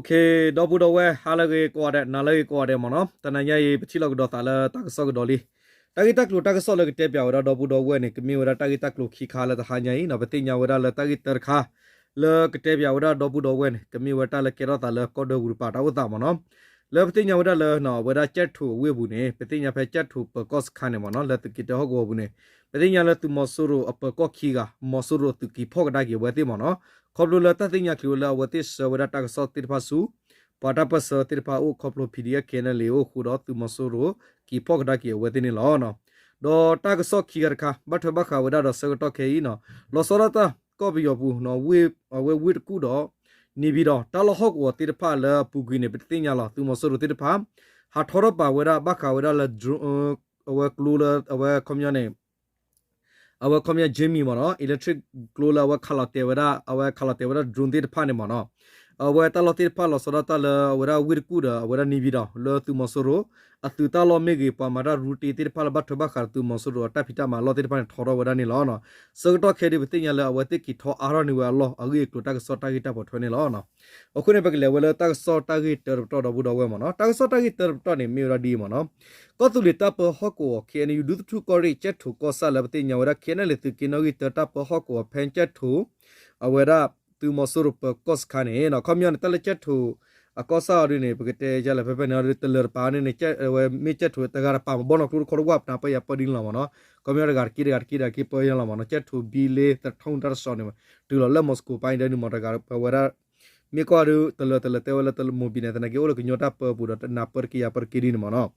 ဒီပုၢ်ဒီဝဲၢ် ဟါလၢအဂ့ၤကိးဂၤဒဲး နၤလၢအဂ့ၤကိးဂၤဒဲးမ့ၢ်နီၤ, တနၤညါအံၤ ပထံၣ်လိာ်ကဒီးသးလၢတၢ်ကစီၣ်ကဒီးလံ. တၢ်ဂ့ၢ်တၢ်ကျိၤတၢ်ကစီၣ်လၢကတဲပၠးဝဲဒၣ်ဒီပုၢ်ဒီဝဲၢ်န့ၣ် ကမ့ၢ်ဝဲဒၣ်တၢ်ဂ့ၢ်တၢ်ကျိၤခံခါလၢတဟါညါအံၤနီၤ, ပသ့ၣ်ညါဝဲဒၣ်လၢတၢ်ဂ့ၢ်တၢတခါ လၢကတဲပၠးဝဲဒၣ်ဒီပုၢ်ဒီဝဲၢ်န့ၣ် ကမ့ၢ်ဝဲတၢ်လၢကဲထီၣ်သးလၢကီၢ်ဒၢပူၤတပၤတၢ်အိၣ်သးမ့ၢ်နီၤ. လၢပသ့ၣ်ညါဝဲဒၣ်လၢ အဝဲဒၣ်ကၠဲၣ်ထိၣ်အဝ့ၢ်အပူၤန့ၣ် ပသ့ၣ်ညါဖဲကၠဲၣ်ထိၣ်ပၢၤကီၢ်စခါန့ၣ်မ့ၢ်နီၤ, လၢသုးက့တၢဟီၣ်ကဝီၤပူၤန့ၣ် ပသ့ၣ်ညါလၢသုးမီၤစိရိၤအပၢၤကီၢ်ခံဂၤ မီၤစိရိၤသုးက့ၤဖီၣ်ကဒါက့ၤအဝဲသ့ၣ်မ့ၢ်နီၤ. ခီဖျိလၢတၢ်သ့ၣ်ညါချုးဝဲလၢအဝဲသ့ၣ်ဆှၢဝဲဒၣ်တၢ်ကစီၣ်သ့ၣ်တဖၣ်ဆူ ပှၤတၢ်ပၢၢ်ဆၢသ့ၣ်တဖၣ်အအိၣ် ခီဖျိ PDF KNLA အအိၣ်အဃိဒီး သုးမီၤစိရိၤက့ၤဖီၣ်ကဒါက့ၤအဝဲသ့ၣ်န့ၣ်လီၤ. ဒီးတၢ်ကစီၣ်ခံဂၤတခါ ဘၣ်ထွဲဘၣ်ဃးဝဲဒၣ်ဒီးဆၢကတီၢ်ခဲအံၤနီၤ, လီၤဆီဒၣ်တၢ်ကီၢ်ပယီၤပူၤ အဝဲဝ့ၢ်တကူၣ်ဒီး န့ၣ်ပၠံၤဒီး တၢ်လီၢ်ဟီၣ်ကဝီၤသ့ၣ်တဖၣ်လၢအပူၤကွံာ်န့ၣ် ပတသ့ၣ်ညါလီၤ သုးမီၤစိရိၤသ့ၣ်တဖၣ် ဟးထီထီၣ်ပာ်ဝဲဒၣ်ဘၣ်ဃးဝဲဒၣ်လၢ အဝဲကျိလၢအဝဲခီပညီန့ၣ် အဝဲခီပညီ Jimmy မ့ၢ်နီၤ, electric ကျိလၢအဝဲခးလီၤတဲာ်ဝဲဒၣ် အဝဲခးလီၤတဲာ်ဝဲဒၣ် drone သ့ၣ်တဖၣ်န့ၣ်မ့ၢ်နီၤ. အဝဲတၢ်လီၢ်သ့ၣ်တဖၣ်လီၤဆီဒၣ်တၢ်လၢအဝဲဒၣ်ဝ့ၢ်တကူၣ်ဒီး အဝဲဒၣ်န့ၣ်ပၠံၤဒီး လၢသုးမီၤစိရိၤ အသုးတၢ်လီၢ်မ့ၢ်ဂ့ၤ ပှၤမၤတၢ်ရူတ့သ့ၣ်တဖၣ်လၢဘၣ်ထွဲဘၣ်ဃးဒီးသုးမီၤစိရိၤအတၢ်ဖံးတၢ်မၤလီၢ်သ့ၣ်တဖၣ်န့ၣ် ထီထီၣ်ဝဲဒၣ်န့ၣ်လီၤ. ဆၢကတီၢ်ခဲအံၤ ပသ့ၣ်ညါလၢအဝဲသ့ၣ်က့ၤထီအါထီၣ်န့ၢ်ဝဲအလီၢ် အဂ့ၢ်အကျိၤတၢ်ကစီၣ်တၢ်ဂ့ၢ်တၢ်ပိာ်ထွဲန့ၣ်လီၤ. အဃိန့ၣ် ပကလဲၤဝဲလၢတၢ်ကစီၣ်တၢ်ဂ့ၢ်တၢတပတီၢ်ဒီပုၢ်ဒီဝဲၢ်မ့ၢ်နီၤ, တၢ်ကစီၣ်တၢ်ဂ့ၢ်တၢတပတီၢ်န့ၣ် မ့ၢ်ဝဲဒၣ်ဒ်အံၤမ့ၢ်နီၤ, ကီၢ်သူလ့ၤတၢ်ပၢဟီၣ်ကဝီၤ KNU ဒူသထူၣ်ကီၢ်ရ့ၣ် ကၠဲၣ်ထိၣ်ကီၢ်ဆၣ်လၢပသ့ၣ်ညါဝဲဒၣ် KNLA သုးက့နီၣ်ဂံၢ်တၢတၢ်ပၢဟီၣ်ကဝီၤဖဲကၠဲၣ်ထိၣ် အဝဲဒၣ်သုးမီၤစိရိၤပၢၤကီၢ်စခါန့ၣ် ခီပညီန့ၣ် တၢ်လၢကၠဲၣ်ထိၣ် အကီၢ်ဆၣ်အီၤဒ်န့ၣ် ပကတဲယါလဲၣ်ဖဲဖဲန့ၣ် တလၢၤတပၤန့ၣ် ဝဲမ့ၢ်ကၠဲၣ်ထိၣ်တဂၤတပၤမ့ၢ်ဘီနီၢ်ကျိတခီတဝၢ် ပနၢ်ပၢၢ်ယၤပၢဒ်န့ၣ်လီၤမ့ၢ်နီၤ, ခီပညီတဂၤတက့ၢ်တဂၤတက့ၢ်တဂၤတက့ၢ်ပၢယါလီၤမ့ၢ်နီၤ, ကၠဲၣ်ထိၣ်ဘံလ့ သထူၣ်တၢ်တစီၤန့ၣ် တုၤလီၤလၢ Moscow ပၤဒ်န့ၣ်မ့ၢ်တဂၤဝဲဒၣ် မ့ၢ်ကွၢ်ဒ်တလၢၤတလၢၤတဲဝဲလၢတၢ်မိၢ်ဘံၣ်န့ၣ် သနာ်က့အိၣ်လၢကညီတၢ်ပၢပူၤဒီးတနၢ်ပၢၢ်တက့ၢ်ယၤပၢတက့ၢ်ဒ်န့ၣ်မ့ၢ်နီၤ.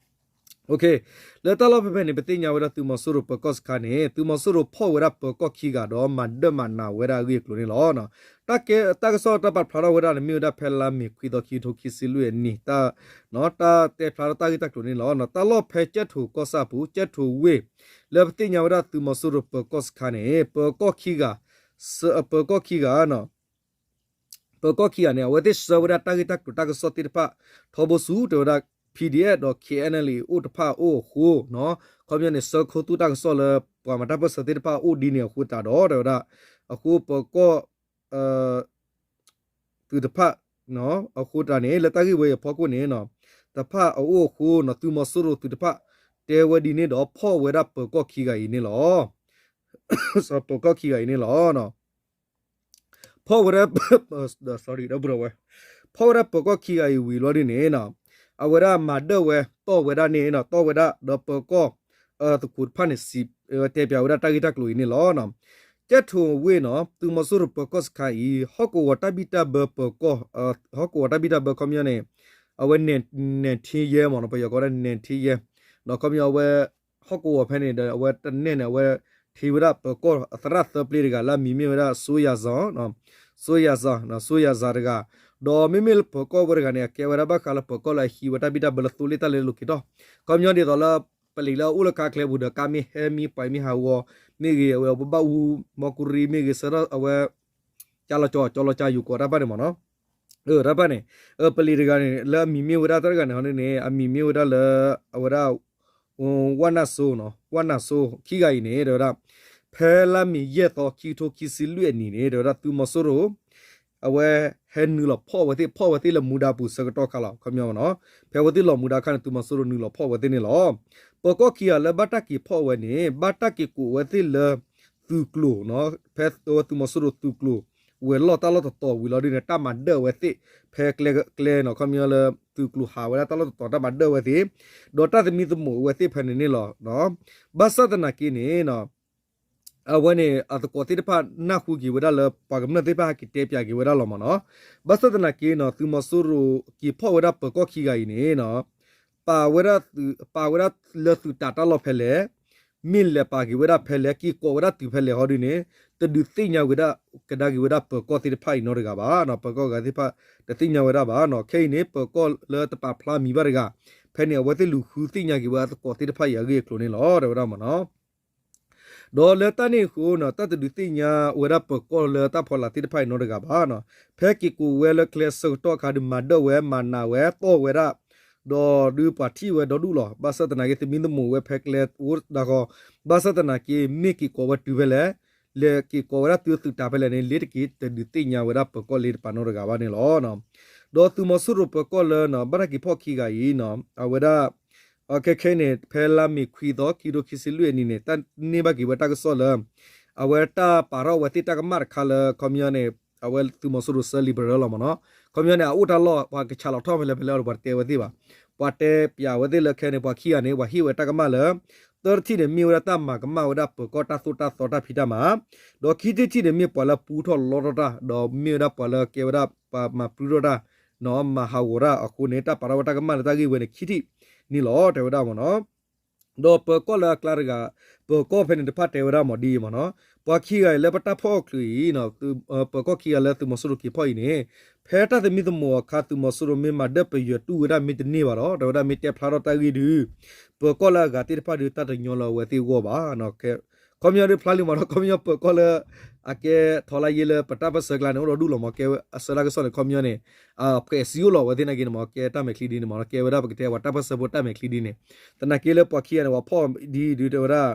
လၢတၢ်လီၢ်ဖဲဖဲန့ၣ် ပသ့ၣ်ညါဝဲဒၣ်သုးမီၤစိရိၤပၢၤကီၢ်စခါန့ၣ် သုးမီၤစိရိၤဖီၣ်ဝဲဒၣ်ပၢၤကီၢ်ခံဂၤဒီးမၤဒၢၣ်မၤနးဝဲဒၣ်အဂ့ၢ်အကျိၤန့ၣ်လီၤ. တၢ်ကဲ တၢ်ကစီၣ်တၢ်ပာ်ဖျါထီၣ်ဝဲဒၣ်န့ၣ် မ့ၢ်ဝဲဒၣ်ဖဲလါမ့ၤခွံသီခံကထိခံဆံလွံၢ်အနံၤ တၢ် တၢ်တဲဖျါထီၣ်တၢ်ဂ့ၢ်တၢ်ကျိၤန့ၣ်လီၤ. တၢ်လီၢ်ဖဲကၠဲၣ်ထိၣ်ကီၢ်ဆၣ်ပူၤ ကၠဲၣ်ထိၣ်ဝ့ၢ် လၢပသ့ၣ်ညါဝဲဒၣ်သုးမီၤစိရိၤပၢၤကီၢ်စခါန့ၣ် ပၢၤကီၢ်ခံဂၤ ပၢၤကီၢ်ခံဂၤ ပၢၤကီၢ်ခံဂၤန့ၣ် အဝဲသ့ၣ်ဆှၢဝဲဒၣ်တၢ်ဂ့ၢ်တၢ်ကျိၤတၢ်ကစီၣ်သ့ၣ်တဖၣ် ထီဘိဆူ တဲဝဲဒၣ် PDF ဒီး KNLA အိၣ်တဖၣ်အအိၣ်အဃိ ခီပညီန့ၣ် ဆှၢခူသူၣ်တၢ်ကစီၣ်လၢ ပှၤမၤတၢ်ပၢၢ်ဆၢသ့ၣ်တဖၣ်အအိၣ်ဒ်န့ၣ်အဃိသတးဒီး တဲဝဲဒၣ် အဃိပၢၤကီၢ် သုးတဖၣ် အဃိသတးန့ၣ် လၢတၢ်ဂ့ၢ်ဝဲအံၤအဖီခိၣ်န့ၣ် တဖၣ်အအိၣ်အဃိ သုးမီၤစိရိၤသုးတဖၣ် တဲဝဲဒ်န့ၣ်ဒီး ဖီၣ်ဝဲဒၣ်ပၢၤကီၢ်ခံဂၤအံၤန့ၣ်လီၤ. ပၢၤကီၢ်ခံဂၤအံၤန့ၣ်လီၤ. ဖီၣ်ဝဲဒၣ် ဖီၣ်ဝဲဒၣ်ပၢၤကီၢ်ခံဂၤအံၤဝံၤလီၤဒ်န့ၣ် အဝဲဒၣ်မၤဒၢၣ်ဝဲ တီၢ်ဝဲဒၣ်န့ၣ် တီၢ်ဝဲဒၣ်ဒီးပၢၤကီၢ် သကိးတဖၣ်န့ၣ် စံးတဲပၠးဝဲဒၣ်တၢ်ဂ့ၢ်တၢ်ကျိၤအံၤန့ၣ်လီၤ. ကၠဲၣ်ထိၣ်ဝ့ၢ်နီၤ သုးမီၤစိရိၤပၢၤကီၢ်စခါအံၤ ဟီၣ်ကဝီၤတၢ်ဘံၣ်တၢ်ဘၢပၢၤကီၢ် ဟီၣ်ကဝီၤတၢ်ဘံၣ်တၢ်ဘၢခီပညီန့ၣ် အဝဲ နံၣ်ထံယဲမ့ၢ်နီၤ ပယီၤကိးဝဲဒၣ် နံၣ်ထံယဲ ဒီးခီပညီအဝဲ ဟီၣ်ကဝီၤဖဲန့ၣ်ဒီး အဝဲတနဲၣ်န့ၣ် အဝဲထံၣ်ဝဲဒၣ်ပၢၤကီၢ် အသရၣ်သၢပျ့တဂၤ လၢအမံၤမ့ၢ်ဝဲဒၣ် စိယၤစၤ စိယၤစၤ စိယၤစၤတဂၤ ဒီးမ့မ့ၢ်လၢပၢၤကီၢ်ဝဲတဂၤန့ၣ် အကဲဝဲဒၣ်ဘၣ်ဃးလၢပၢၤကီၢ်လၢအဟံးဝဲတၢ်ဘံၣ်တၢ်ဘၢလၢသိလ့ၣ်တၢ်လၢလိၤက့ၤထီၣ် ခီပညီဒ်သိးလၢ ပလံၤလၢအအိၣ်လၢကါကျဲပူၤဒီး ကါမ့ၢ်ဟဲမ့ၢ်ပှဲၤမ့ၢ်ဟးဂီၤ မ့ၢ်ဂ့ၤ အဝဲဘၣ်အူ မီကူရံ မ့ၢ်ဂ့ၤ ဆၢထၢၣ်အဝဲ ကၠါလီၤကၠီ ကၠီလီၤကၠါယူၤကိးတၢ်ဖၣ်န့ၣ်မ့ၢ်နီၤ တၢ်ဖၣ်န့ၣ် ပလံၤတဂၤန့ၣ် လၢအမံၤမ့ၢ်ဝဲဒၣ်တၢ်တဂၤန့ၣ်ဟီန့ၣ် အမံၤမ့ၢ်ဝဲဒၣ်လၢ အဝဲဒၣ် ဝၣ်နၢ်စိ ဝၣ်နၢ်စိ ခံဂၤအံၤန့ၣ် တဲဝဲဒၣ် ဖဲလါမ့ၤယဲၢ်သီ ခံကထိခံဆံလွံၢ်အနံၤန့ၣ် တဲဝဲဒၣ်သုးမီၤစိရိၤ အဝဲဟဲနုာ်လီၤဖီၣ်ဝဲသ့ၣ် ဖီၣ်ဝဲသ့ၣ်လၢမူဒါပူၤဆၢကတီၢ်ခါလီၤ ခီပညီမ့ၢ်နီၤ ဖဲအဝဲသ့ၣ်လီၤမူဒါခါန့ၣ် သုးမီၤစိရိၤနုာ်လီၤဖီၣ်ဝဲသ့ၣ်န့ၣ်လီၤ. ပၢၤကီၢ်ခံဂၤလၢဘၣ်တၢ်က့ၤဖီၣ်ဝဲန့ၣ် ဘၣ်တၢ်က့ၤကိးဝဲသ့ၣ်လၢ သုးကျိၤ ဖဲသုးမီၤစိရိၤသုးကျိၤ ဝဲၤလီၢ်တၢ်လီၢ်တတီၤဝံၤလီၤဒ်န့ၣ် တၢ်မၤဒၢၣ်ဝဲသ့ၣ် ဖဲကျဲကျဲနီၤ ခီပညီလၢ သုးကျိၤဟးဝဲဒၣ်တၢ်လီၢ်တတီၤ တၢ်မၤဒၢၣ်ဝဲသ့ၣ် ဒီးတၢ်သမံသမိးဝဲသ့ၣ်ဖဲန့ၣ်န့ၣ်လီၤ. ဘၣ်ဆၣ်သနာ်က့န့ၣ် အဝဲန့ၣ် အသကိးသ့ၣ်တဖၣ်နၢ်ဟူက့ၤဝဲဒၣ်လၢ ပှၤကမျၢၢ်သ့ၣ်တဖၣ်ဟဲက့ၤတဲပၠးက့ၤဝဲဒၣ်လီၤမ့ၢ်နီၤ. ဘၣ်ဆၣ်သနာ်က့နီၤ သုးမီၤစိရိၤက့ၤဖီၣ်ဝဲဒၣ်ပၢၤကီၢ်ခံဂၤအံၤန့ၣ် ပာ်ဝဲဒၣ်သုး ပာ်ဝဲဒၣ်လၢသုးတးတၢ်လီၢ်ဖဲလဲၣ်, မ့ၢ်လဲၤပာ်က့ၤဝဲဒၣ်ဖဲလဲၣ်, က့ၤကိးဝဲဒၣ်တုၤဖဲလဲၣ်ဟီဒ်န့ၣ် တဒုးသ့ၣ်ညါဝဲဒၣ် ကဒါက့ၤဝဲဒၣ်ပၢၤကီၢ်သ့ၣ်တဖၣ်အံၤနီတဂၤဘၣ်နီၤ. ပၢၤကီၢ်ဂၤသ့ၣ်တဖၣ် တသ့ၣ်ညါဝဲဒၣ်ဘၣ်နီၤ. ခဲအံၤန့ၣ် ပၢၤကီၢ်လၢတပာ်ဖျါမံၤဘၣ်တဂၤ ဖဲန့ၣ် အဝဲသ့ၣ်လူၤဃုသ့ၣ်ညါက့ၤဝဲအသကိးသ့ၣ်တဖၣ်အံၤအဂ့ၢ်အကျိၤန့ၣ်လီၤ တဲဝဲဒၣ်မ့ၢ်နီၤ. ဒီးလၢတၢ်န့ၣ်အဃိနီၤ တၢ်တဒုးသ့ၣ်ညါဝဲဒၣ်ပၢၤကီၢ်လၢတၢ်ဖီလာ်သ့ၣ်တဖၣ်အံၤနီတဂၤဘၣ်နီၤ. ဖဲက့ၤကိးဝဲလၢကျဲဆၢကတီၢ်အခါဒီး မၤဒၢၣ်ဝဲ မၤနးဝဲ တီၢ်ဝဲဒၣ် ဒီးဒုးပှၤထံၣ်ဝဲဒီဒူၣ်လီၤ. ဘၣ်ဆၣ်သနာ်က့ သမံသမိးဝဲဖဲကျဲအိၣ်ဒၣ်ဃီ, ဘၣ်ဆၣ်သနာ်က့ မ့ၢ်က့ၤကိးဝဲတုၤဖဲလဲၣ်, လဲၤက့ၤကိးဝဲဒၣ်တုၤသုးတးဖဲလဲၣ်န့ၣ် လ့ၤတက့ၤတဒုးသ့ၣ်ညါဝဲဒၣ်ပၢၤကီၢ်လ့ၤတပၤနီတဂၤဘၣ်န့ၣ်လီၤ. ဒီးသုးမီၤစိရိၤပၢၤကီၢ်လၢ ဘၣ်တၢ်က့ၤဖီၣ်ခံဂၤအံၤ အဝဲဒၣ် ခဲခဲအံၤန့ၣ် ဖဲလါမ့ၤခွံသီ ခံကထိခံဆံလွံၢ်အနံၤန့ၣ် တၢ်န့ၢ်ဘၣ်က့ၤဝဲတၢ်ကစီၣ်လၢ အဝဲတၢ်ပာ်ထီၣ်အဝဲသ့ၣ်တၢ်ကမၣ်တခါလၢ ခီပညီန့ၣ် အဝဲသုးမီၤစိရိၤစၢလံာ်ပရၢလီၤမ့ၢ်နီၤ. ခီပညီန့ၣ် အအိၣ်တၢ်လီၢ် ပှၤကဆးလီၤထီၣ်ဖဲလဲၣ်ဖဲလဲၣ်ဒီး ပှၤတတဲဝဲသ့ၣ်ဘၣ်. ပှၤတဲပၠးဝဲသ့ၣ်လၢခဲန့ၣ် ပှၤခံဂၤန့ၣ် ပှၤဟ့ၣ်ဝဲတၢ်ကမၣ်လၢ သၢထံၣ်န့ၣ် မ့ၢ်ဝဲဒၣ်တၢ်မၤကမၣ်ဝဲဒၣ်ပၢၤကီၢ်တၢ်သိၣ်တၢ်သီတၢ်ဖံးတၢ်မၤ, ဒီးခံထံၣ်တထံၣ်န့ၣ် မ့ၢ်ပှၤလၢပူထီၣ်လီထီၣ်တၢ် ဒီးမ့ၢ်ဝဲဒၣ်ပှၤလၢကဲဝဲဒၣ်ပှၤမၤပြူထီၣ်တၢ် မၤဟးဂီၤတၢ်အဃိန့ၣ် တၢ်ပာ်ထီၣ်ဝဲတၢ်ကမၣ်လၢတၢ်ဂ့ၢ်ဝဲန့ၣ် ခံထံၣ်န့ၣ်လီၤ တဲဝဲဒၣ်မ့ၢ်နီၤ. ဒီးပၢၤကီၢ်လၢအကျါတဂၤ ပၢၤကီၢ်ဖဲန့ၣ်တဖၣ်တဲဝဲဒၣ်မ့ၢ်ဒ်အံၤမ့ၢ်နီၤ, ပှၤခံဂၤအံၤလၢပတၢ်ဖီၣ်အီၤချုးအံၤ ပၢၤကီၢ်ခံဂၤလၢသုးမီၤစိရိၤက့ၤဖီၣ်အံၤန့ၣ် ဖဲတၢ်သမံသမိးအခါ သုးမီၤစိရိၤမ့ၢ်မၤဒၢၣ်ပယွဲတူၢ်ဝဲဒၣ်မ့ၢ်တန့ၢ်ဘၣ်ဒီး တဲဝဲဒၣ်မ့ၢ်တဲဖျါထီၣ်တၢ်ဂ့ၢ်ဒုး ပၢၤကီၢ်လၢအဂၤသ့ၣ်တဖၣ်ဒုး တၢ်တညီလၢအဝဲသ့ၣ်အဂီၢ်ဘၣ်. ခီပညီဒုးဖျါလံမ့ၢ်နီၤ, ခီပညီပၢၤကီၢ်လၢ အကဲထီလါယ့လၢပတၢ်ပၢၢ်ဆၢကျါန့ၣ် အိၣ်ဒီးဒူၣ်လီၤမ့ၢ် ကဲအဆၢတၢ်ကစီၣ်န့ၣ် ခီပညီန့ၣ် ဖဲးစံအိၣ်လီၤအဝဲသ့ၣ်နာ်က့န့ၣ်မ့ၢ် ကဲတၢ်မဲာ်ချံဒ်န့ၣ်မ့ၢ်နီၤ, ကဲဝဲဒၣ်ပကတဲပှၤတၢ်ပၢၢ်ဆၢဖိတၢ်မဲာ်ချံဒ်န့ၣ်, သနာ်က့လၢပှၤခံဂၤန့ၣ် ပှၤဖီၣ်ဒ်ဒုးတဲဝဲဒၣ်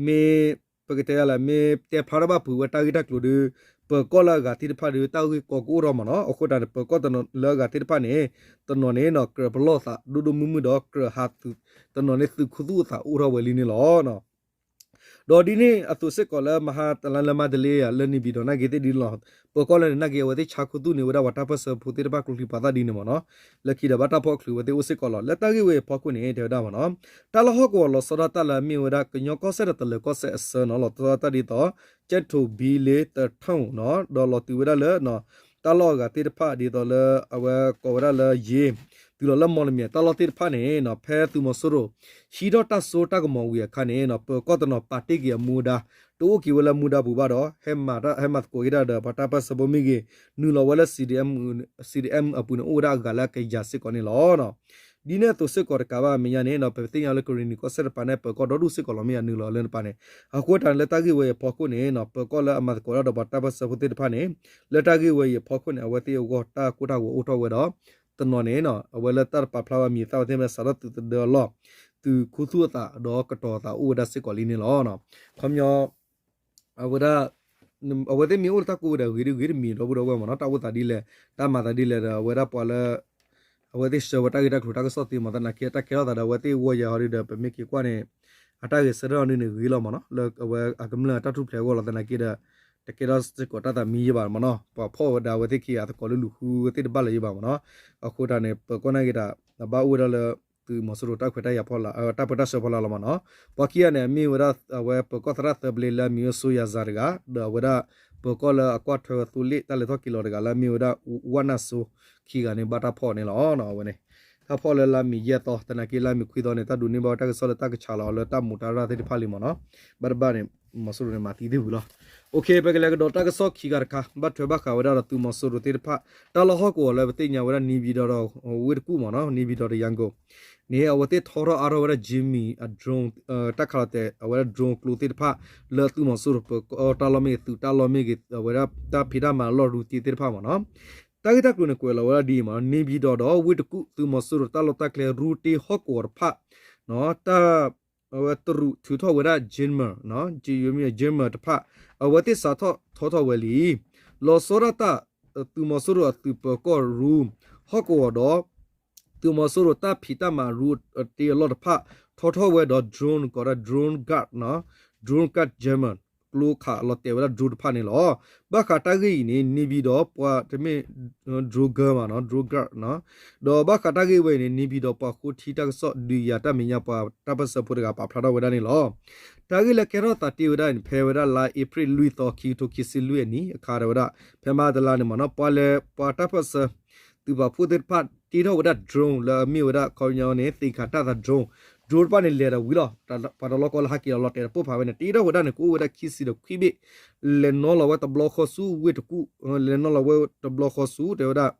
မ့ၢ် ပကတဲယၤလဲၣ် မ့ၢ်တဲဖျါထီၣ်ဘၣ်ဖုးဝဲတၢ်ဂ့ၢ်တၢ်ကျိၤဒီး ပၢၤကီၢ်လၢအဂၤသ့ၣ်တဖၣ်ဒီး တၢ်ဂ့ၢ်ကီကအိၣ်ထီၣ်မ့ၢ်နီၤ, အဃိသတးန့ၣ် ပၢၤကီၢ်တနီၤလၢအဂၤသ့ၣ်တဖၣ်န့ၣ် တနီၤန့ၣ်နီၤ ကြၢးပလီၢ်သးဒိၣ်ဒိၣ်မုၢ်မုၢ်ဒီး ကြၢးဟးသုး တနီၤန့ၣ်သုးခူသူၣ်အသးအိၣ်ထီၣ်ဝဲလံန့ၣ်လီၤ. ဒီးဒ်န့ၣ်အသိးစ့ၢ်ကီးလၢမဟါတလါလၢမၤတလ့ယၤ လၢန့ၣ်ပၠံၤဒီးနာ်က့သ့ၣ်ဒ်န့ၣ်လီၤ, ပၢၤကီၢ်လၢန့ၣ်နာ်က့ အဝဲသ့ၣ်ဆါခူသူၣ်န့ၢ်ဝဲဒၣ်ပှၤတၢ်ပၢၢ်ဆၢဖိသ့ၣ်တဖၣ်ကျိချံမျိာ်သၣ်ဒ်န့ၣ်မ့ၢ်နီၤ, လၢခံဒီးဘၣ်တၢ်ဖီၣ်ချုးဝဲသ့ၣ်အိၣ်စ့ၢ်ကီးလီၤ. လၢတၢ်ဂ့ၢ်ဝဲအံၤအဖီခိၣ်န့ၣ် တဲဝဲဒၣ်မ့ၢ်နီၤ, တၢ်လီၢ်ဟီၣ်ကဝီၤလီၤဆီဒၣ်တၢ်လၢအမ့ၢ်ဝဲဒၣ် ကညီကီၢ်စဲၣ်ဒီးတလၢၤကီၢ်စဲၣ်အဆၢနီၤ လီၤဆီဒၣ်တၢ်ဒ်သိး ကၠဲးထိၣ်ဘံလ့တထီၣ်နီၤ ဒီးလီၤတုၤဝဲဒၣ်လၢ တၢ်လီၢ်အဂၤသ့ၣ်တဖၣ်ဒ်သိးလၢ အဝဲကိးဝဲဒၣ်လၢယ့ၤ တုၤလီၤလၢမီၣ်လမံၤ တၢ်လီၢ်သ့ၣ်တဖၣ်န့ၣ် ဖဲသုးမီၤစိရိၤ ဟံးထီၣ်တၢ်စိတၢ်ကမီၤဝံၤအခါန့ၣ် ပၢၤကီၢ်တနီၤပာ်တ့ၢ်က့ၤအမူဒါ တအိၣ်က့ၤဝဲလၢမူဒါပူၤဘၣ်ဒီး ဟဲမၤသကိးက့ၤတၢ်ဒီးပှၤတၢ်ပၢၢ်ဆၢဖိမ့ၢ်ဂ့ၤ နုာ်လီၤဝဲလၢ CDM အပူၤန့ၣ် အိၣ်ဝဲဒၣ်အဂၤလၢအကယၤစ့ၢ်ကီးန့ၣ်လီၤ. ဒ်န့ၣ်အသိးစ့ၢ်ကီးတကးဘၣ်အမဲာ်ညါန့ၣ် ပသ့ၣ်ညါလၢကရ့ၣ်နံၤကီၢ်စဲၣ်တပၤန့ၣ် ပၢၤကီၢ်ဒီဒူၣ်စ့ၢ်ကီးလီၤ မ့ၢ်ယၤနုာ်လီၤလၢတပၤန့ၣ်, အဃိတၢ်န့ၣ်လၢတၢ်ဂ့ၢ်ဝဲအံၤအဖီခိၣ်န့ၣ် ပၢၤကီၢ်လၢအမၤသကိးတၢ်ဒီးပှၤတၢ်ပၢၢ်ဆၢဖိသ့ၣ်တဖၣ်န့ၣ် လၢတၢ်ဂ့ၢ်ဝဲအံၤအဖီခိၣ်န့ၣ် အဝဲသ့ၣ်အဂီၢ်တၢ်ကိၢ်တၢ်ဂီၤအိၣ်ထီၣ်ဝဲဒီး တနီၤန့ၣ် အဝဲလၢတၢ်တပာ်ဖျါဘၣ်မံၤသၣ်ဝဲသ့ၣ်မ့ၢ်စးထီၣ်သုးသဒၢအလီၢ် သုးခူသူၣ်အသးဒီးကတီၤအသးအိၣ်ဝဲဒၣ်စ့ၢ်ကီးလံန့ၣ်လီၤ. ခီပညီ အဝဲဒၣ် အဝဲသ့ၣ်မ့ၢ်အိၣ်လၢတၢ်ကိးဝဲဒီးဂ့ၤဒ်ဂ့ၤတမံၤဒီပုၢ်ဒီဝဲၢ်မ့ၢ်နီၤ, တၢ်အိၣ်သးဒ်လဲၣ် တၢ်မၤသးဒ်လဲၣ်ဒီး အဝဲဒၣ်ပှၤလၢ အဝဲသ့ၣ်ဆှၢဝဲတၢ်ဂ့ၢ်တၢ်ကျိၤတၢ်ကစီၣ်သ့မ့ၢ်သနာ်က့ တၢ်ကဲထီၣ်သးဒီးအဝဲသ့ၣ်အဂီၢ်ယၤဟီဒ်ဒီး ပမ့ၢ်က့ၤကွၢ်န့ၣ် အတၢ်ဂဲၤဆၢထၢၣ်အီၤဒ်န့ၣ်ဂ့ၤလီၤမ့ၢ်နီၤ, လၢအဝဲအကမျၢၢ်အတၢ်ထူၣ်ဖျဲးအဂီၢ်လီၤ သနာ်က့ဒီး တကဲထီၣ်စ့ၢ်ကီးတၢ်သးမံယဲဘၣ်မ့ၢ်နီၤ, ပှၤဖီၣ်ဝဲဒၣ်အဝဲသ့ၣ်ခံဂၤသကိးလၢလူၤဃုဝဲသ့ၣ်တဘၣ်လၢၤယဲဘၣ်မ့ၢ်နီၤ, အဃိတၢ်န့ၣ် ပၢၤကီၢ်နာ်က့တၢ် အဘၣ်အိၣ်ဝဲဒၣ်လၢ သုးမီၤစိရိၤတၢ်ခွဲးတၢ်ယာ်ဖီလာ် တၢ်ပၢတၢ်ဆှၢဖီလာ်လီၤမ့ၢ်နီၤ, ပှၤခံဂၤန့ၣ် အမ့ၢ်ဝဲဒၣ် အဝဲပၢၤကီၢ်သရၣ်သၢပလ့လၢအမံၤဝဲစိယၤစၤတဂၤ ဒီးအဝဲဒၣ် ပၢၤကီၢ်လၢအကွၢ်ထွဲဝဲသိလ့ၣ်တၢ်လဲၤထီၣ်က့ၤလီၤတဂၤလၢအမ့ၢ်ဝဲဒၣ် ဝၣ်နၢ်စိ ခံဂၤန့ၣ် ဘၣ်တၢ်ဖီၣ်န့ၣ်လီၤ. အဝဲန့ၣ် တၢ်ဖီၣ်လၢလါမ့ၤယဲၢ်သီ သနာ်က့လါမ့ၤခွံသီန့ၣ် တၢ်ဒိးန့ၢ်ဘၣ်ဝဲတၢ်ကစီၣ်လၢတၢ်ကဆးလီၤအီၤလၢတၢ်မူးတၢ်ရၢ်သ့ၣ်တဖၣ်လံမ့ၢ်နီၤ, ဘၣ်တဘၣ်န့ၣ် မီၤစိရိၤန့ၣ် မၤသံသ့ၣ်ဝံၤလီၤ. ပကလဲၤကဒီးတၢ်ကစီၣ်ခံခါတခါ ဘၣ်ထွဲဘၣ်ဃးဝဲဒၣ်ဒီးသုးမီၤစိရိၤသ့ၣ်တဖၣ် တၢ်လီၢ်ဟီၣ်ကဝီၤလၢပသ့ၣ်ညါဝဲဒၣ် နေပြည်တော် ဒီးဝ့ၢ်တကူၣ်မ့ၢ်နီၤ, နေပြည်တော် ဒီး ရန်ကုန် န့ၣ် အဝဲသ့ၣ်ထီထီၣ်အါထီၣ်ဝဲဒၣ် Jimmy အ drone တၢ်ခးလီၤတဲာ် အဝဲဒၣ် drone ကျိသ့ၣ်တဖၣ် လၢသုးမီၤစိရိၤပၢၤကီၢ်တၢ်လီၢ်မ့ၢ်ဂ့ၤ သုးတၢ်လီၢ်မ့ၢ်ဂ့ၤ အဝဲဒၣ်တၢ်ဖံးတၢ်မၤလီၢ်ရူတ့သ့ၣ်တဖၣ်မ့ၢ်နီၤ. တၢ်ဂ့ၢ်တၢ်ကျိၤန့ၣ် ကွဲးလီၤဝဲဒၣ်ဒ်အံၤမ့ၢ်နီၤ, နေပြည်တော် ဒီးဝ့ၢ်တကူၣ် သုးမီၤစိရိၤတၢ်လီၢ်တၢ်ကျဲရူတ့ဟီၣ်ကဝီၤတဖၣ် တၢ် အဝဲတရူးထုးထီၣ်ဝဲဒၣ် Jammer နီၤ, Jammer တဖၣ် အဝဲသ့ၣ်စးထီၣ်ထီထီၣ်ဝဲလံ. လီၤဆီဒၣ်တၢ် သုးမီၤစိရိၤအသုးပၢၤကီၢ်ရူ ဟီၣ်ကဝီၤဒီး သုးမီၤစိရိၤတၢ်ဖံးတၢ်မၤရူတ့အလီၢ်တဖၣ် ထီထီၣ်ဝဲဒီး drone ကိးဒၣ် drone guard နီၤ, drone guard Jammer ကျိခးလီၤတဲာ်ဝဲဒၣ် drone တဖၣ်န့ၣ်လီၤ. ဘၣ်ဃးတၢ်ဂ့ၢ်အံၤန့ၣ် နေပြည်တော် ပှၤတမ့ၢ် drone guard မ့ၢ်နီၤ, drone guard နီၤ. ဒီးဘၣ်ဃးတၢ်ဂ့ၢ်ဝဲအံၤန့ၣ် နေပြည်တော် ပှၤဃိထံတၢ်ကစီၣ်ဒုးယၤတၢ်မဲာ်ညါပှၤတၢ်ပၢၢ်ဆၢဖိတဂၤပာ်ဖျါထီၣ်ဝဲဒၣ်န့ၣ်လီၤ. တၢ်ဂ့ၢ်လၢကဲထီၣ်သးတ့ၢ်ဝဲဒၣ်န့ၣ် ဖဲဝဲဒၣ်လါအ့ဖြ့ၣ်လွံၢ်သီ ခံကထိခံဆံလွံၢ်အနံၤအခါဒီးဝဲဒၣ် ဖဲမဟါတလါန့ၣ်မ့ၢ်နီၤ ပှၤလဲၤ ပှၤတၢ်ပၢၢ်ဆၢ သုးပာ်ဖှိၣ်သ့ၣ်တဖၣ်တ့ထီၣ်ဝဲဒၣ် drone လၢအမ့ၢ်ဝဲဒၣ်ခီပညီန့ၣ် သ့ၣ်ခးတၢ်သး drone, drone တဖၣ်န့ၣ် လဲၤဒီးဝံၤလီၤ. ပှၤတလီၢ်ကီၢ်လၢဟးက့ၤလီၤလီၤတဲာ်တပိၢ်ဖးဝဲန့ၣ် တ့ထီၣ်ဝဲဒၣ်န့ၣ် ကအိၣ်ဝဲဒၣ်ခံဆံဒီးခွံဘ့ၣ်, လဲၤနီၤလီၤဝဲတဘျီဃီဆူဝ့ၢ်တကူၣ်, လဲၤနီၤလီၤဝဲတဘျီဃီဆူ တဲဝဲဒၣ်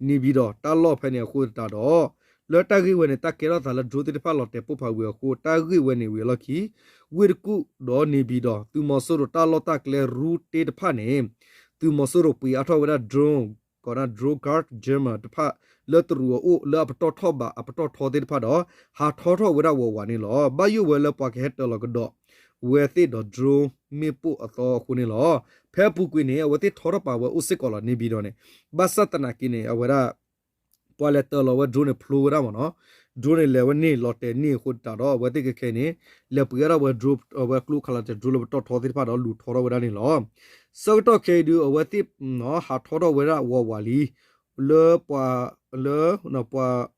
နေပြည်တော် တၢ်လီၢ်ဖဲန့ၣ်အဃိသတးဒီး လၢတၢ်ဂ့ၢ်ဝဲန့ၣ် တၢ်ကဲထီၣ်သးလၢ drone သ့ၣ်တဖၣ်လီၤတဲာ်ပိၢ်ဖးဝံၤအဃိ တၢ်ဂ့ၢ်ဝဲန့ၣ်ဝံၤအလီၢ်ခံ ဝ့ၢ်တကူၣ်ဒီး နေပြည်တော် သုးမီၤစိရိၤတၢ်လီၢ်တၢ်ကျဲရူတ့တဖၣ်န့ၣ် သုးမီၤစိရိၤပှ့ၤအါထီၣ်ဝဲဒၣ် drone ကိးဒၣ် drone guard Jammer တဖၣ် လၢတရူးအအိၣ်လၢအပတီၢ်ထီၣ်ဘးအပတီၢ်ထီသ့ၣ်တဖၣ်ဒီး ဟးထီထီၣ်ဝဲဒၣ်ဝးဝးန့ၣ်လီၤ. ဘၣ်ယိၣ်ဝဲလၢပှၤကဟဲတၢၤလီၤကဒီး ဝဲသ့ၣ်ဒီး drone မ့ၣ်ပိၢ်အသီအဃိန့ၣ်လီၤ. ဖဲအပူၤကွံာ်န့ၣ် အဝဲသ့ၣ်ထီထီၣ်ပာ်ဝဲအိၣ်စ့ၢ်ကီးလီၤ နေပြည်တော်န့ၣ်. ဘၣ်ဆၣ်သနာ်က့န့ၣ် အဝဲဒၣ် ပှၤလဲၤတၢၤလီၤဝဲ drone န့ၣ် ဖျိဝဲဒၣ်မ့ၢ်နီၤ. drone န့ၣ် လဲၤဝဲန့ၣ် လီၤတဲာ်န့ၢ်အဃိသတးဒီး အဝဲသ့ၣ်ခဲခဲအံၤန့ၣ် လဲၤပှ့ၤအါထီၣ်ဝဲ drone အဝဲကျိခးလီၤတဲာ် drone လၢပတီၢ်ထီသ့ၣ်တဖၣ်ဒီး လူၤထီထီၣ်ဝဲဒၣ်န့ၣ်လီၤ. ဆၢကတီၢ်ခဲအံၤဒုး အဝဲသ့ၣ် ဟးထီထီၣ်ဝဲဒၣ်ဝးဝးလံ လၢပှၤ လၢ ပှၤ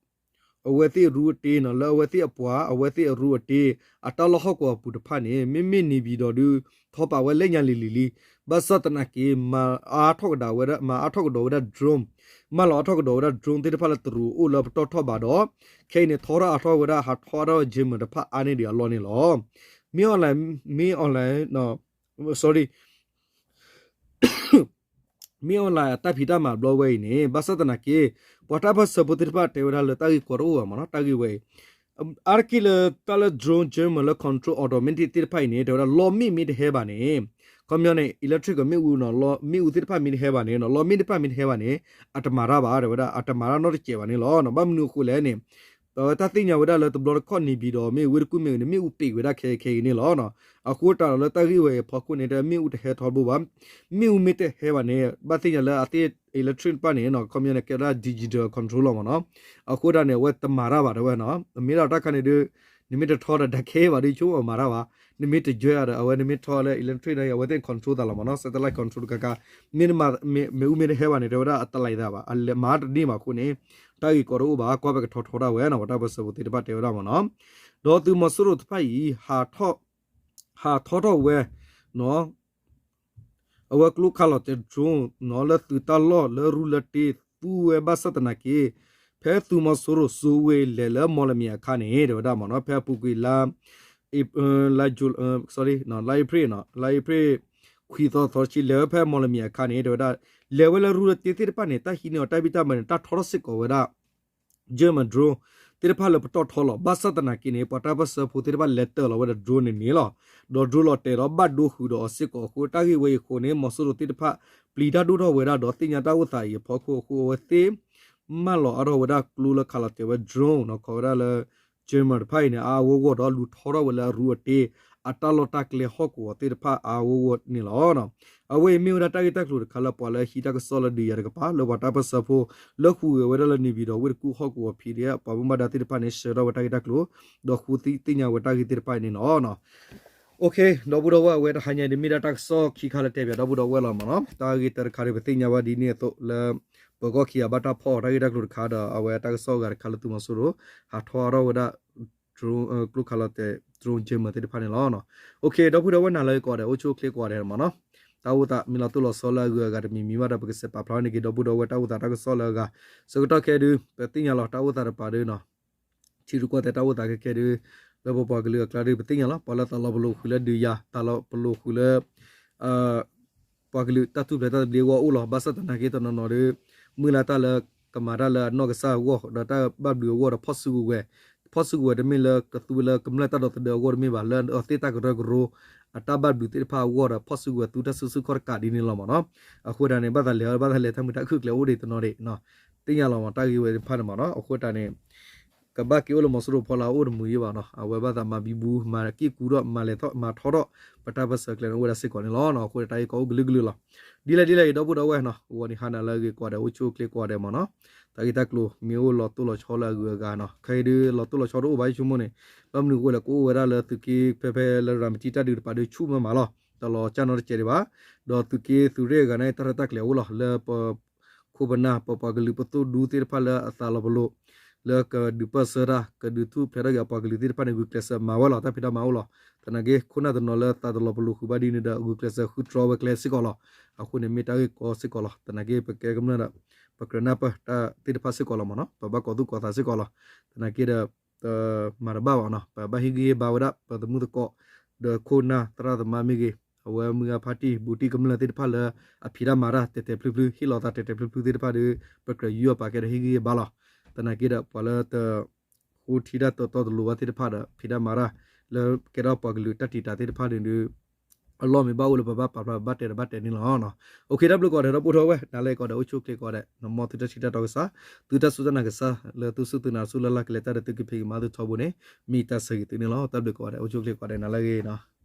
အဝဲသ့ၣ်အရူအတ့နီၤ, လၢအဝဲသ့ၣ်အပှၤ အဝဲသ့ၣ်အရူအတ့ အတၢ်လီၢ်ဟီၣ်ကဝီၤအပူၤတဖၣ်န့ၣ် မ့မ့ၢ် နေပြည်တော် ဒုး ထီၣ်ပာ်ဝဲလၢညါလံၤလံၤလံ. ဘၣ်ဆၣ်သနာ်က့ မၤအါထီၣ်ကဒီးဝဲဒၣ် မၤအါထီၣ်ကဒီးဝဲဒၣ် drone, မၢလီၤအါထီၣ်ကဒီးဝဲဒၣ် drone သ့ၣ်တဖၣ်လၢတရူးအိၣ်လၢပတီၢ်ထီၣ်ဘၣ်ဒီး ခဲအံၤန့ၣ် ထီထီၣ်အါထီၣ်ဝဲဒၣ် ဟးထီထီၣ် German တဖၣ်အါန့ၢ်ဒံးအလီၢ်န့ၣ်လီၤ. မ့ၢ် online မ့ၢ် online နီၤ sorry မ့ၢ် online အတၢ်ဖံးတၢ်မၤဘျီဝဲအံၤန့ၣ် ဘၣ်ဆၣ်သနာ်က့ ပှၤတၢ်ပၢၢ်ဆၢဖိသ့ၣ်တဖၣ်တဲဝဲဒၣ်လၢတၢ်ဂ့ၢ်ကီတအိၣ်ဘၣ်မ့ၢ်နီၤ, တၢ်ဂ့ၢ်ဝဲအံၤ အါတက့ၢ်လၢတၢ်လၢ drone German လၢ control automatic သ့ၣ်တဖၣ်အံၤန့ၣ် တဲဝဲဒၣ် လီမ့ၣ်မ့ၢ်တဟဲဘၣ်န့ၣ်, ခီပညီန့ၣ် electric မ့ၣ်အူနီၤ, လီမ့ၣ်အူသ့ၣ်တဖၣ်မ့ၢ်တဟဲဘၣ်န့ၣ်နီၤ, လီမ့ၣ်တဖၣ်မ့ၢ်တဟဲဘၣ်န့ၣ် အတမၤတၢ်ဘၣ် တဲဝဲဒၣ် အတမၤတၢ်နီတစဲးဘၣ်န့ၣ်လီၤ. ဘၣ်မနုၤအဃိလဲၣ်န့ၣ် အဝဲတၢ်သ့ၣ်ညါဝဲဒၣ်လၢတဘျီတခီၣ် နေပြည်တော် မ့ၢ်ဝ့ၢ်တကူၣ်မ့ၢ်ဂ့ၤန့ၣ် မ့ၣ်အူပ့ၤဝဲဒၣ်ခဲအံၤခဲအံၤန့ၣ်လီၤ. အဃိသတးဒီးလၢတၢ်ဂ့ၢ်ဝဲအံၤအဖီခိၣ်န့ၣ် တမ့ၣ်အူတဟဲထီဘိဘၣ်. မ့ၣ်အူမ့ၢ်တဟဲဘၣ်န့ၣ် ဘၣ်သ့ၣ်ညါလၢအသ့ၣ် electric တဖၣ်န့ၣ်နီၤ, ခီပညီန့ၣ် ကဲဝဲဒၣ် digital control လီၤမ့ၢ်နီၤ. အဃိသတးန့ၣ် အဝဲတမၤတၢ်ဘၣ် တဲဝဲနီၤ. မ့ၢ်ဒၣ်တၢ်ခါန့ၣ်ဒုး နမ့ၢ်တထီဒီးတၢ်ခဲဘၣ်ဒုး ဆိကမိၣ်မၤတၢ်ဘၣ်. နမ့ၢ်တယွဲအီၤဒီး အဝဲနမ့ၢ်ထီလၢ electric ဒီး အဝဲသ့ၣ် control သးလီၤမ့ၢ်နီၤ, satellite control တခါခါ, မ့ၢ် မ့ၣ်အူမ့ၢ်တဟဲဘၣ်န့ၣ် တဲဝဲဒၣ်အတလးအသးဘၣ်, အလဲၤမၤတန့ၢ်ဘၣ်အဃိန့ၣ် တၢ်ဂ့ၢ်ကီတအိၣ်ဘၣ်, ကွၢ်ပဲကထီထီဒၣ်ဝဲနီၤ, ပှၤတၢ်ပၢၢ်ဆၢဖိသ့ၣ်တဖၣ်တဲဝဲဒၣ်မ့ၢ်နီၤ. ဒီးသုးမီၤစိရိၤတဖၣ်အံၤ ဟးထီၣ် ဟးထီထီၣ်ဝဲ အဝဲကျိခးလီၤတဲာ် drone နီၤ လၢသုးတၢ်လီၢ်လၢရူလၢတ့သူဝဲဘၣ်ဆၣ်သနာ်က့ ဖဲသုးမီၤစိရိၤစိဝ့ၤလဲၤလၢမီၣ်လမံၤအခါန့ၣ် တဲဝဲဒၣ်မ့ၢ်နီၤ, ဖဲအပူၤကွံာ်လါ လါ sorry လါအ့ဖြ့ၣ် လါအ့ဖြ့ၣ် ခွံသီသီတဆံ လဲၤဝဲဖဲမီၣ်လမံၤအခါန့ၣ် တဲဝဲဒၣ် လဲၤဝဲလၢရူလၢတ့သ့ၣ်တဖၣ်န့ၣ် တၢ်ဟံးန့ၢ်အီၤတၢ်ဘံၣ်တၢ်ဘၢန့ၣ် တၢ်ထီထီၣ်စ့ၢ်ကီးဝဲဒၣ် German drone သ့ၣ်တဖၣ်လၢပတီၢ်ထီလီၤ. ဘၣ်ဆၣ်သနာ်က့န့ၣ် ပှၤတၢ်ပၢၢ်ဆၢဖိသ့ၣ်တဖၣ်လဲၤတၢၤလီၤဝဲဒီး drone န့ၣ်န့ၣ်လီၤ. ဒီး drone လီၤတဲာ်ဒီးဘၣ်ဒိဃုာ်ဒီးအီၤစ့ၢ်ကီးအဃိ တၢ်ဂ့ၢ်ဝဲအံၤအဃိန့ၣ် မီၤစိရိၤသ့ၣ်တဖၣ် ပျံၤတၢ်ဒိၣ်ထီၣ်ဝဲဒၣ်ဒီးသ့ၣ်ညါတၢ်အိၣ်သးအံၤအဖီခိၣ်အဃိ အဝဲသ့ၣ် မၢလီၤအါထီၣ်ဝဲဒၣ်ကျိလၢခးလီၤတဲာ်ဝဲ drone နီၤ ခိးဝဲဒၣ်လၢ German တဖၣ်အံၤန့ၣ် အါအါဂီၢ်ဂီၢ်ဒီးလူၤထီထီၣ်ဝဲလၢအရူအတ့ အတၢ်လီၢ်တၢ်ကျဲဟီၣ်ကဝီၤသ့ၣ်တဖၣ်အါအါဂီၢ်ဂီၢ်န့ၣ်လီၤ. အဝဲအံၤမ့ၢ်ဝဲဒၣ်တၢ်ဂ့ၢ်တၢ်ကျိၤတခါလၢပှၤလၢဟံးတၢ်ကစီၣ်လၢဒုးယၤတကပၤ လၢပှၤတၢ်ပၢၢ်ဆၢဖိ လၢဃုဂဲၤဝဲဒၣ်လၢ နေပြည်တော် ဝ့ၢ်တကူၣ်ဟီၣ်ကဝီၤ PDF ပှၤဘၣ်မူဘၣ်ဒါသ့ၣ်တဖၣ်န့ၣ် ဆှၢထီၣ်ဝဲတၢ်ဂ့ၢ်တၢ်ကျိၤ ဒီးဃုသ့ၣ်ညါဝဲတၢ်ဂ့ၢ်သ့ၣ်တဖၣ်အံၤန့ၣ်လီၤ. ဒီပုၢ်ဒီဝဲၢ် အဝဲတဟါညါအံၤဒ်မ့ၢ်ဒၣ်တၢ်ကစီၣ်ခံခါလၢတဲပၠးဒီပုၢ်ဒီဝဲၢ်လီၤမ့ၢ်နီၤ. တၢ်ဂ့ၢ်တၢ်တခါဒီးပသ့ၣ်ညါဘၣ်ဒ်န့ၣ်အသိးလၢ ပၢၤကီၢ်ခံဂၤဘၣ်တၢ်ဖီၣ်အီၤတၢ်ဂ့ၢ်တၢ်ကျိၤတခါဒီး အဝဲတၢ်ကစီၣ်အဂၤတခါလၢသုးမီၤစိရိၤ ဟးထီၣ်အါထီၣ်ဝဲဒၣ် ကျိခးလီၤတဲာ် drone German သ့ၣ်တဖၣ်န့ၣ်လီၤ. ဒီပုၢ်ဒီဝဲၢ် နၤလၢကိးဂၤဒဲး အိၣ်ဆူၣ်အိၣ်ချ့ကိးဂၤဒဲးမ့ၢ်နီၤ. တၢ်အိၣ်သးမ့ၢ်လီၤတိၢ်လီၤဆီလၢအဂုၤအဂၤတမံၤမံၤဘၣ်ဒီး ပကစဲးပာ်ဖျါန့ၢ်က့ၤဒီပုၢ်ဒီဝဲၢ်တၢ်အိၣ်သးတၢ်ကစီၣ်လၢအဂၤ ဆၢကတီၢ်ခဲအံၤဒုး ပသ့ၣ်ညါလီၤတၢ်အိၣ်သးတပၤဒီးနီၤ ထံရူၢ်ကီၢ်သဲးတၢ်အိၣ်သးခဲခဲဒုး လၢပပှၤကလုာ်အကျါဒုး ပသ့ၣ်ညါလီၤ ပှၤလၢသးလီၤပလိာ်ဃုာ်လၢဒုးယၤ သးလီၤပလိာ်ဃုာ်လၢ ပှၤကလုာ်တၢ်ထူၣ်ဖျဲးတၢ်သဘျ့အဂီၢ်အိၣ်လီၤ. ဘၣ်ဆၣ်သနာ်က့တနီၤနီၤဒီး မုၢ်လၢ်တၢ်လၢကမၤတၢ်လၢအနီၢ်ကစၢ်အဂီၢ် ဒီးတၢ်ဘၣ်ဘျုးအဂီၢ်ဒီးဖီၣ်စုကဝဲၤ ဖီၣ်စုကဝဲၤတမ့ၢ်လၢကသူဝဲလၢကမျၢၢ်တၢ်ဒီသဒၢအဂီၢ်တမ့ၢ်ဘၣ် လၢအသ့ၣ်တၢ်ကရၢကရိ အတၢ်ဘၣ်ဘျုးသ့ၣ်တဖၣ်အဂီၢ်ဒီးဖီၣ်စုကဝဲၤသူတၢ်စုဆူၣ်ခီၣ်တကးဒ်န့ၣ်လီၤမ့ၢ်နီၤ. အဃိဒၣ်န့ၣ် ဘၣ်သးလဲၤ ဘၣ်သးလဲၤတၢ်မုာ်တၢ်ခုၣ်ကျဲအိၣ်ဒံးတနီၤဒံး သ့ၣ်ညါလီၤမ့ၢ်တၢ်ဂ့ၢ်ဝဲသ့ၣ်တဖၣ်န့ၣ်မ့ၢ်နီၤ. အဃိတၢ်န့ၣ် ကဘၣ်က့ၤအိၣ်လၢမီၤစိရိၤဖီလာ်အိၣ်တမုာ်ယံၤဘၣ်နီၤ. အဝဲဘၣ်သးမၤဘံဘူ မၤက့ၢ်ကူဒီး မၤလဲၤထီၣ် မၤထီထီၣ် ပတၢ်ပၢၢ်ဆၢကျဲန့ၣ်အိၣ်ဝဲဒၣ်စ့ၢ်ကီးန့ၣ်လီၤ. အဃိတၢ်ဂ့ၢ်ကီအိၣ်ကလုာ်ကလုာ်လီၤ. ဒ်လဲၣ်ဒ်လဲၣ်အံၤဒီပုၢ်ဒီဝဲၢ်နီၤ ဂီၤနံၤဟါနၤလၢအဂ့ၤကိးဂၤဒဲး အိၣ်ဆူၣ်အိၣ်ချ့ကိးဂၤဒဲးမ့ၢ်နီၤ. တၢ်ဂ့ၢ်တၢ်ကျိၤမ့ၢ်အိၣ်လီၤတိၢ်လီၤဆီလၢအဂုၤအဂၤနီၤ ခဲအံၤဒုးလီၤတိၢ်လီၤဆီတအိၣ်ဘၣ် ယဆိကမိၣ်န့ၣ် ဘၣ်မနုၤအဃိလဲၣ် ကအိၣ်ဝဲဒၣ်လၢသုးက့ဖဲဖဲလၢရၤမတံတၢ်ဒုးတပၤဒုးဆူၣ်မးမးလီၤ. တလီၤကၢ်နီတစဲးဒံးဘၣ်. ဒီးသုးက့သုးရ့ၣ်အဂၤန့ၣ် တၢ်ရဲၣ်တၢ်ကျဲၤအိၣ်လီၤ လၢပ ခိၣ်ပနၢ် ပပှၤကလုာ်ပသိၣ်ဒူသ့ၣ်တဖၣ်လၢအသးလီၤပလိာ် လၢကဒုးပၢၢ်ဆၢတၢ် ကဒုးထူၣ်ဖျဲးထီၣ်က့ၤအပှၤကလုာ်သ့ၣ်တဖၣ်န့ၣ် ဂုာ်ကျဲးစၢးမၤဝဲလီၤ တၢ်ဖံးတၢ်မၤအိၣ်လီၤ. သနာ်က့ ခိၣ်နၢ်တနီၤလၢသးတလီၤပလိာ်ဃုာ်ဘၣ်ဒ်န့ၣ်ဒီး ဂုာ်ကျဲးစၢးဃုတြီဝဲကျဲစ့ၢ်ကီးလီၤ. အဃိန့ၣ် မ့ၢ်တၢ်ဂ့ၢ်ကီစ့ၢ်ကီးလီၤ. သနာ်က့ ပကဲကမျၢၢ်ဒီး ပကြၢးနၢ်ပၢၢ်တၢ်သ့ၣ်တဖၣ်စ့ၢ်ကီးလီၤမ့ၢ်နီၤ ပဘၣ်ကီၤသူၣ်ကီၤသးစ့ၢ်ကီးလီၤ. သနာ်က့ဒီး မၤတဘၣ်ဘၣ်နီၤ ပဘၣ်ဟ့ၣ်ဂံၢ်ဟ့ၣ်ဘါဝဲဒၣ် ပသမုၣ်သကိး ဒီးခိၣ်နၢ်သရၣ်သမါမ့ၢ်ဂ့ၤ အဝဲမုၢ်ဂၢ်ဖါတံၢ် ဘူးတံၢ်ကမျၢၢ်သ့ၣ်တဖၣ်လၢ အဖံးတၢ်မၤတၢ်တဲာ်တဲာ်ဖျုးဖျုး ဟ့ၣ်လီၤသးတဲာ်တဲာ်ဖျုးဖျုးသ့ၣ်တဖၣ်ဒီး ပကြၢးယူးယီၣ်ပာ်ကဲဒီးဟ့ၣ်ဂံၢ်ဟ့ၣ်ဘါလီၤ. သနာ်က့ဒီး ပှၤလၢတ ဃိထံတၢ်တတီတလိၤဘၣ်သ့ၣ်တဖၣ်ဒီး ဖံးတၢ်မၤတၢ် လၢကဲထီၣ်ပှၤကလုာ်တၢ်တံာ်တာ်သ့ၣ်တဖၣ်န့ၣ်ဒီး အလီၢ်မ့ၢ်ဘၣ်အိၣ်လၢပဘၣ်ပာ်ဖျါဘၣ်တဲဒီးဘၣ်တဲန့ၣ်လီၤ. အိၣ်ခ့ တၢ်ဘျုးကိးဂၤဒဲး ဒီပုၢ်ဒီဝဲၢ် နၤလၢကိးဂၤဒဲး အိၣ်ဆူၣ်အိၣ်ချ့ကိးဂၤဒဲး မ်သုတၢ်ထံၣ်တၢ်တီကစၢ် သုတၢ်စူၢ်တၢ်နာ်ကစၢ် လၢသုစူၢ်သုနာ်ဆူၣ်လၢ်လၢ်ကလဲၤတၢ်ဒီးသုကဖံးကမၤသုထီဘိန့ၣ် မ့ၢ်တၢ်ဆၢဂ့ၤသုန့ၣ်လီၤ. တၢ်ဘျုးကိးဂၤဒဲး အိၣ်ဆူၣ်အိၣ်ချ့ကိးဂၤဒဲး နၤလၢအဂ့ၤနီၤ.